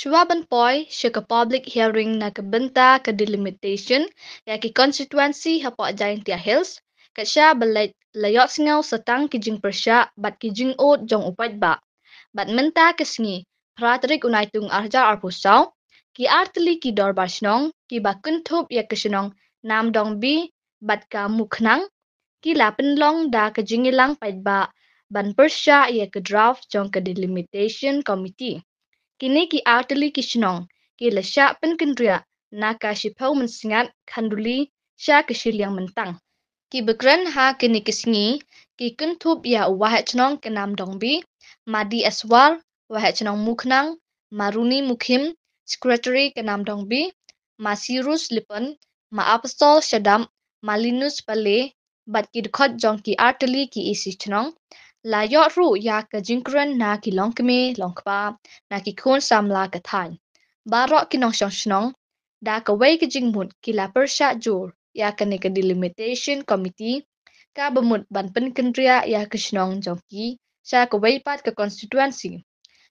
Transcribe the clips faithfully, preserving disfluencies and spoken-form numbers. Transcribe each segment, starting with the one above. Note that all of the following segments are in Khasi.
Shuwa ban poi sha ka public hearing na ka bynta ka delimitation ïa ki constituency hapoh Jaintia Hills, ka sha ba leit la ïohsngew satang ki jingpyrshah bad ki jingud jong u paidbah. Bad mynta ka sngi, phra tarik u Naitung arhajar arphew saw, ki artylli ki dorbar shnong ki ba kynthup ïa ka shnong Namdong B bad ka Mukhnang, ki la pynlong da ka jingïalang paidbah ban pyrshah ïa ka draft jong ka delimitation committee. Kine ki artylli ki shnong ki la shah pynkynriah na ka shiphew mynsngat Khanduli sha ka shiliang myntang. Ki ba kren ha kine ki sngi ki kynthup ïa u Waheh Chnong ka Namdong B, Ma D Eswar, Waheh Chnong Mukhnang, Ma Runi Mukhim, Secretary ka Namdong B, Ma Sirus Lipon, Ma Apostol Shadap, Ma Linus Pale, bad ki dkhot jong ki artylli ki isi chnong, la ïoh ruh ïa ka jingkren na ki longkmie longkpa, na ki khun samla ka thaiñ. Baroh ki nongshong shnong da kawei ka jingmut ki la pyrshah jur ïa kane ka delimitation committee, ka ba mut ban pynkynriah ïa ka shnong jong ki sha kawei pat ka constituency.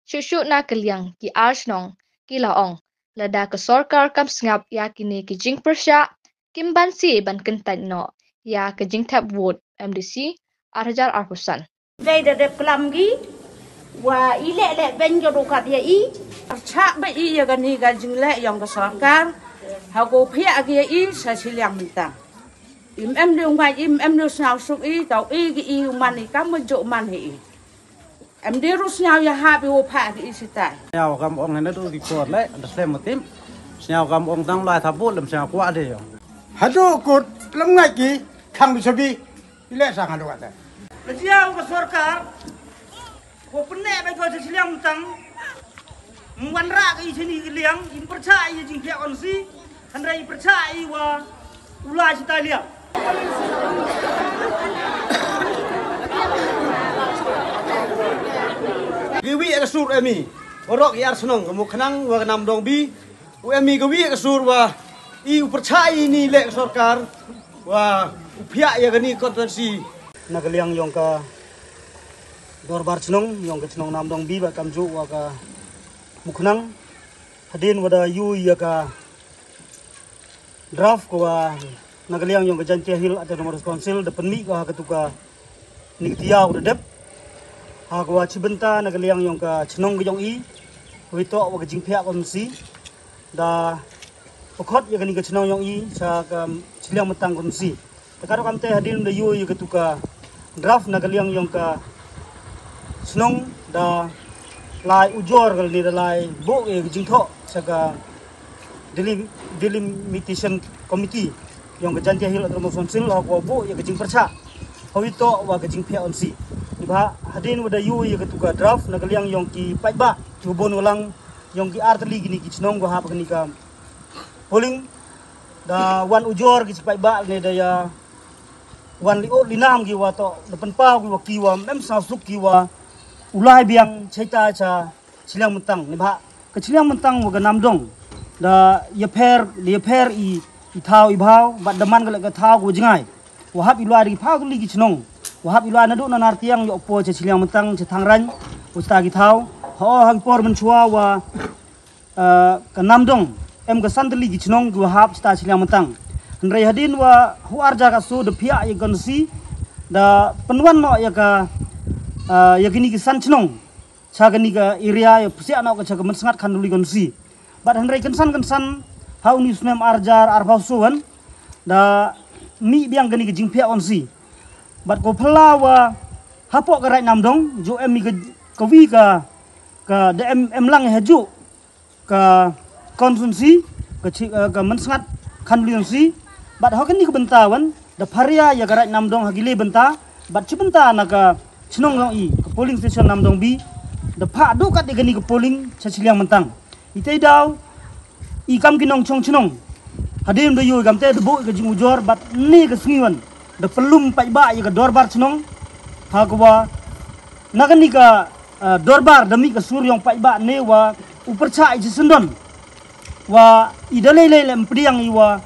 Shuh shuh na ka liang ki ar shnong ki la ong, lada ka sorkar kam sngap ïa kine ki jingpyrshah, kim banse ban kyntait noh ïa ka jingthep vote M D C arhajar arphew san. Dei da dep klam ki wa i leh leh beiñ ka dokat ïa i. Pyrshah ba i ïa kane ka jingleh ïong ka sorkar ha ko phiah ki ïa i sha shiliang myntang. Im em de u ngai, im em de u sngaw suk i, tau i ki i u man i kam ma juk man hi i. Em de ru sngaw ïa hap i u phah ki i sitai. Sñiaw kam ong hena du record le, da slem tim. Sñiaw kam ong tang lai tha bul, lem sñiaw kwah de yo. Hadu kut lem ngai ki khang bi sabi. Ile sang hadu kata. Lejia ka sorkar ko pynne bai ko shiliang myntang. Mwan ra ka i shini ka liang, im pyrchah i jingphiah on si. Hynrei i pyrchah i wa u la shi tai liang. Ki wi ka sur emi. Warok i ar snong ka Mukhnang wa ka Namdong B. U emi ka wi ka sur wa i u pyrchah i ni leh ka sorkar wa u phiah ïa kani constituency. Na ka liang yong ka dorbar chnong, yong ka chnong Namdong B ba kamjuh wa ka Mukhnang. Hadien wa da yu ïa ka draft ko wa na ka liang yong ka Jaintia Hill Autonomous Council da pynmih ko ha ka tu ka ni ka tiaw da dep. Ha ko wa chi bynta na ka liang yong ka chnong ka yong i. Wi to wa ka jingphiah ko msi. Da pynkhot ïa kani ka chnong yong i sa ka chiliang myntang ko msi. Te ka rok am te hadien da yu ïa ka tu ka draft na ka liang yong ka chnong da lai ujor ka ni da lai bok ïa ka jingthoh sa ka delim-, delimitation committee yong ka Jaintia Hill Autonomous Council ha ko bok ïa ka jingpyrchah. Hawi to wa ka jingphiah on si. Ni ba hadien wa da yu ïa ka tu ka draft na ka liang yong ki paidbah ki bun walang yong ki artylli kini ki chnong ko hap kani ka polling da wan ujor ki chi paidbah ne da ïa wan li ot li nam ki wa to da pynpaw ki wa ki wa mem sa suk ki wa u lai biang chaita cha chiliang myntang ni ba ka chiliang myntang wa ka Namdong da ïa pher da ïa pher i i thaw i bhaw bad da man ka le ka thaw ko jingai wa hap i lai da ki phaw tylli ki chnong wa hap i lai na du na nar tiang ïa po cha chiliang myntang cha thang rang wa sta ki thaw ha o ha ki por mynchwa wa ah, ka Namdong em ka san tylli ki chnong ki wa hap sta chiliang myntang. Hynrei hadien wa hu ar ja ka su da phiah ïa ka nsi da pynwan noh ïa ka ah, ïa kini ki san chnong cha kani ka area ïa psiah noh ka cha ka mynsngat Khanduli ka nsi. Bad hynrei kynsan kynsan ha uni snem ar jar ar phaw su wan da mih biang kani ka jingphiah on si. Bad ko phylla wa hapoh ka raid Namdong ju em i ka ka wi ka ka da em em lang ha ju ka constituency ka chi, eh, ka mynsngat Khanduli constituency. Bad ha kani ka bynta wan da pharia ïa ka raid Namdong ha ki le bynta bad chi bynta na ka chnong yong i ka polling station Namdong B da pha du kat ïa kani ka polling cha chiliang myntang. I te daw i kam ki nongchong chnong hadien da yu i kam te da bu i ka jingujor bad ne ka sngi wan da pynlum paidbah ïa ka dorbar chnong ha ka wa na kani ka ah, dorbar da mih ka sur yong paidbah ne wa u pyrchah i chi syndon wa i da lei lei lem pdiang i wa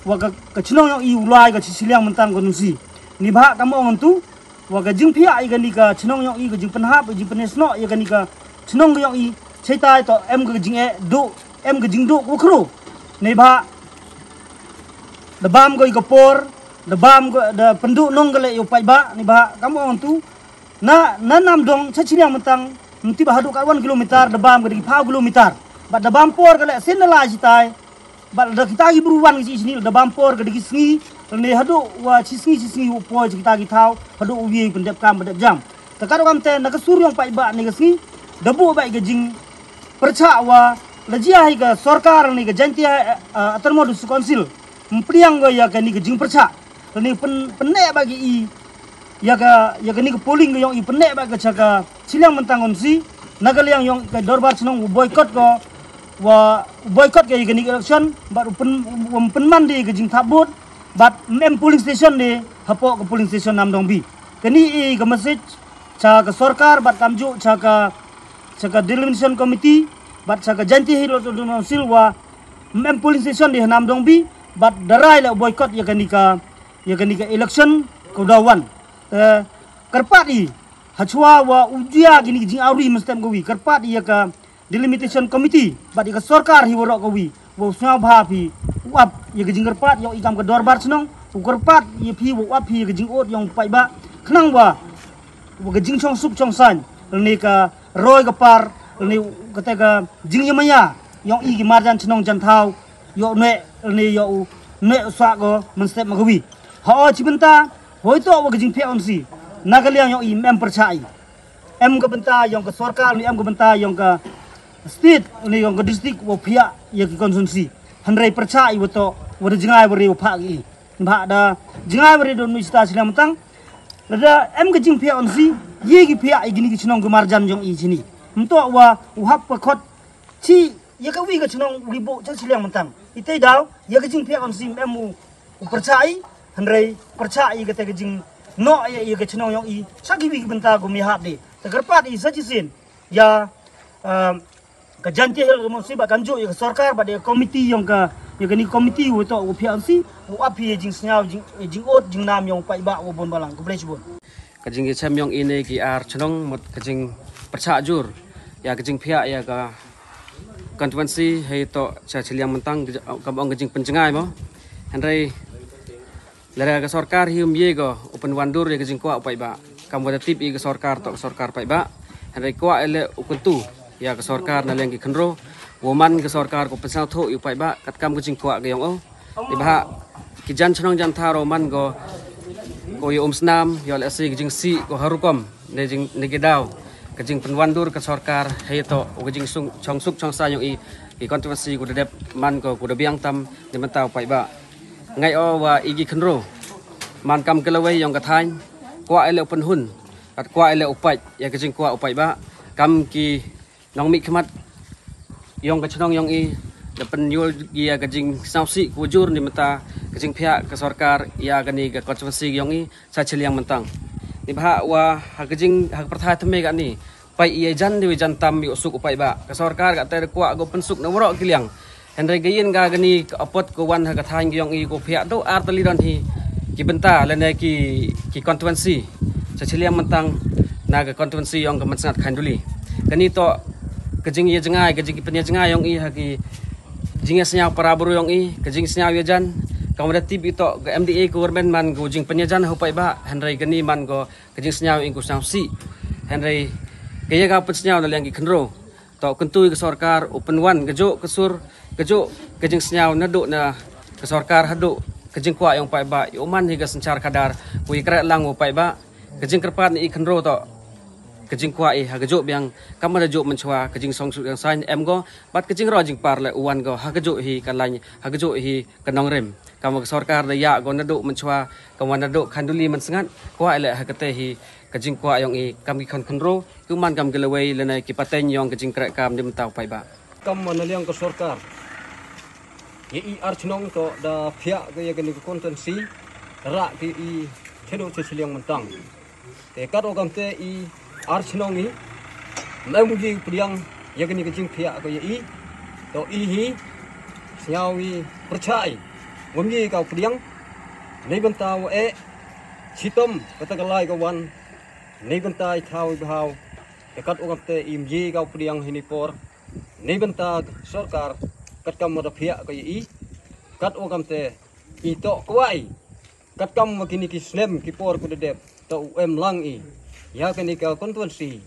wa ka, ka chnong yong i u lai ka chi chiliang myntang ka nsi. Ni ba kam ong tu wa ka jingphiah i kani ka chnong yong i ka jingpynhap i jingpynesnoh i kani ka chnong yong i Shaitai to em ka jing e du, em ka jing du ku khru. Ni ba da bam ko i ka por, da bam ko da pendu nong ka le yu pai ba, ni ba kam ong tu. Na na nam dong cha chiliang mentang, menti ba hadu ka wan kilometer, da bam ka digi pau kilometer. Ba da bam por ka le sin na la shaitai. Ba da kita gi bru wan ki chi ni da bam por ka digi sngi, ni hadu wa chi sngi chi sngi u poi kita gi thau, hadu u wi pendep kam pendep jam. Ka kadu kam te na ka sur yong pai ba ni ka sngi, da bu ba ka jing percha wa la jia hi ka sorkar ni ka Jaintia Autonomous District Council. Mpriang go ya ka ni ka jing percha. Ni pen penne ba ki i ya ka ya ka ni ka polling yong i penne ba ka cha ka chiliang mentang on si na ka liang yong ka dorbar chnong u boycott ko wa u boycott ka ya ka ni ka election ba u pen u pen man di ka jing thap vote ba em polling station di hapo ka polling station nam dong bi. Ka ni i ka message cha ka sorkar ba kam ju cha ka cha ka delimitation committee ba cha ka Jaintia Hills Autonomous Council wa em polling station di nam dong bi ba darai la boycott ya ka ni ka ya ka ni ka election ko da wan. Te kyrpad i hachwa wa u jia ki ni jing auri mestem ko wi kyrpad i ya ka delimitation committee ba i ka sorkar hi warok ko wi wa u sngau bha phi u ap ya ka jing kyrpad yong i kam ka dorbar chnong u kyrpad ya phi wa u ap phi ya ka jing ot yong pai ba khnang wa wa ka jing chong suk chong sain ni ka roi ka par ni ka te ka jing ya maya yong i ki marjan chnong jan thau yo ne ni yo u ne sa ko men step ma ka wi. Ha o chi benta hoi to wa ka jing phe on si na ka liang yong i em percha i em ka benta yong ka sorkar ni em ka benta yong ka state ni yong ka district wa phe ya ki constituency. Hynrei percha i wa to wa da jingai wa re wa pha ki ba da jingai wa re don mi sta chiliang mentang. Lada em ka jing phe on si ye ki phe i gini ki chnong ki marjan yong i chini mto wa u hap pa khot chi ya ka wi ka chnong wi bo cha chiliang mentang. I te daw ya ka jing phe on si em u u percha i hynrei percha i ka te ka jing no ya ya ka chnong yong i cha ki wi ki benta ko mi hap de. Te kyrpad i sa chi sin ya ka Jaintia Hills Autonomous Council ba kam ju ya ka sorkar ba de committee yong ka ya ka ni committee u to u phe on si u ap hi ya jing sngau jing jing ot jing nam yong pai ba u bon balang ko bre bon. Ka jing ya chem yong i ne ki ar chnong mut ka jing percha jur ya ka jing phe ya ka constituency hei to cha chiliang mentang kam ong ka jing penjngai mo. Hynrei lada ka sorkar hi um ye ko u pen wandur ya ka jing kwah u pai ba kam wa da tip i ka sorkar to ka sorkar pai ba. Hynrei kwah ele u kuntu ya ka sorkar na leng ki khnro wa man ka sorkar ko pen sang tho i u pai ba kat kam ka jing kwah ka yong o. Iba ha ki jan chnong jan tharo man ko ko ya um snam ya le si ka jing si ko harukom ne jing ne ki daw ka jing pen wandur ka sorkar hei to u ka jing sung chong suk chong sa yong i ki constituency ku da dep man ko ku da biang tam ni menta u pai ba. Ngai o wa i ki khnro man kam ka lawei yong ka thain kwah ele u pen hun kat kwah ele u pai ya ka jing kwah u pai ba kam ki nong mi khmat yong ka chnong yong i da pen yul ya ka jing snau si ku jur ni menta ka jing phe ka sorkar ya ka ni ka constituency yong i sa chiliang mentang. Ni ba wa ha ka jing ha ka perthai teme ka ni pai i jan di jan tam yu suk u pai ba ka sorkar ka te kwah go pen suk na waro ki liang. Hynrei ka yin ka ka ni ka apot ko wan ha ka thain yong i ko phe do ar tali don hi ki benta lene ki ki constituency sa chiliang mentang na ka constituency yong ka Mynsngat Khanduli. Ka ni to ka jing ya jngai ka jing ki pen ya jngai yong i ha ki jing ya snyau para bru yong i ka jing snyau ya jan ka wada tip i to ka M D A government man ko jing pen ya jan ho pai ba hynrei ka ni man ko ka jing snyau ing ku snyau si. Hynrei ka ya ka pen snyau na liang ki khnro to kyntu ka sorkar u pen wan ka jo ka sur ka jo ka jing snyau na do na ka sorkar hadu ka jing kwah yong pai ba u man hi ka senchar kadar u i kre lang u pai ba ka jing kyrpad ni i khnro to ka jing kwah i ha ka jo biang kam da jo menchwa ka jing song su yang sain em go bat ka jing ro jing par le u wan go ha ka jo hi ka lain ha ka jo hi ka nongrim. Kam ka sorkar da ya go na do menchwa kam wa na do Khanduli Mynsngat kwah le ha ka te hi ka jing kwah yong i kam ki khon khnro ku man kam ki lawei lene ki pateng yong ka jing kre kam di menta u pai ba. Kam wa na liang ka sorkar ya i ar chnong to da phe ka ya ka ni ka constituency ra ki i chedo che chiliang mentang. Te kat o kam te i ar chnong i mem gi pdiang ya ka ni ka jing phe ka ya i to i hi snyau i percha i wam gi ka pdiang nei benta wa e chitom ka ta ka lai ka wan nei benta i thau i bhau. Te kat o kam te i mji ka pdiang hi ni por Neibynta sorkar katkam wa da phiah ka ïa i, katwa kamte i toh kwai, katkam wa kine ki snem ki por ku da dep, toh u em lang i ïa kane ka constituency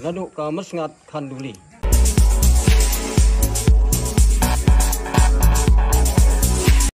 naduh ka Masngat Khanduli.